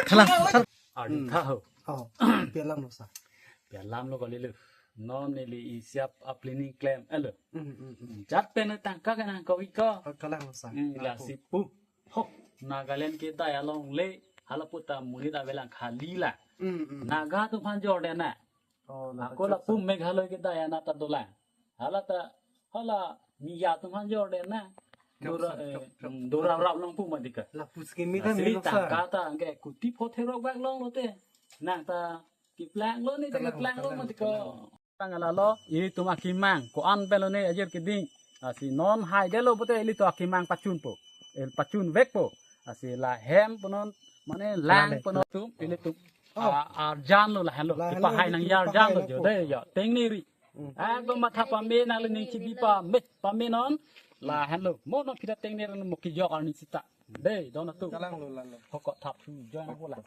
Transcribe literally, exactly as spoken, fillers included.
Khalang, sar. Artha ho. Oh, pi alam lo, sar? Pi alam lo kalilo. Non neli isiap a-planning klem, elo. Hmm, hmm, hmm. Jat pen tangka kenang kawiko. Oh, khalang lo, sar. Hmm, la Ako. Si pu. Ho, Nagaland kedai along le, hala puta monit avelang khali la. Hmm, hmm. Naga atum aphan jor den na. Oh, Naga Ako la atum pu aphan. Meghalaya kedai anat ta dolang. Hala ta, hala Miya atum aphan jor den na. Kap Dora, sar, eh, kap, kap, hmm, Dora kap. Rap long pu mati ke. Lapu scheme ta. Lasi melo, sar. Tangka ta, angke kuti pho therok bak long lote. Nang ta, keplang lo ne, khalang, keplang lo khalang, mati ke. Khalang. Tangka lalo, ilitum akemang, ko-an pen lo ne ajir keding. Lasi non haidetlo pulote ilitum akemang pachunpo. El pachun vekpo. Lasi lahem punon, mane lang punon tum, ilitum. Oh. A-, arjan lo lahenlo. Lahenlo, kepahai nang ilitum ya arjan lo pahai jo. Lo. Dei ya, tengneri. Hmm. Ekdom matha pame nangli ning chibi pame, pame non. Lahenlo. Mo non kita tengneri mo kejok arni sita. Dei, don atum. Khalang lo, lang lo. Hokok thap su join bola.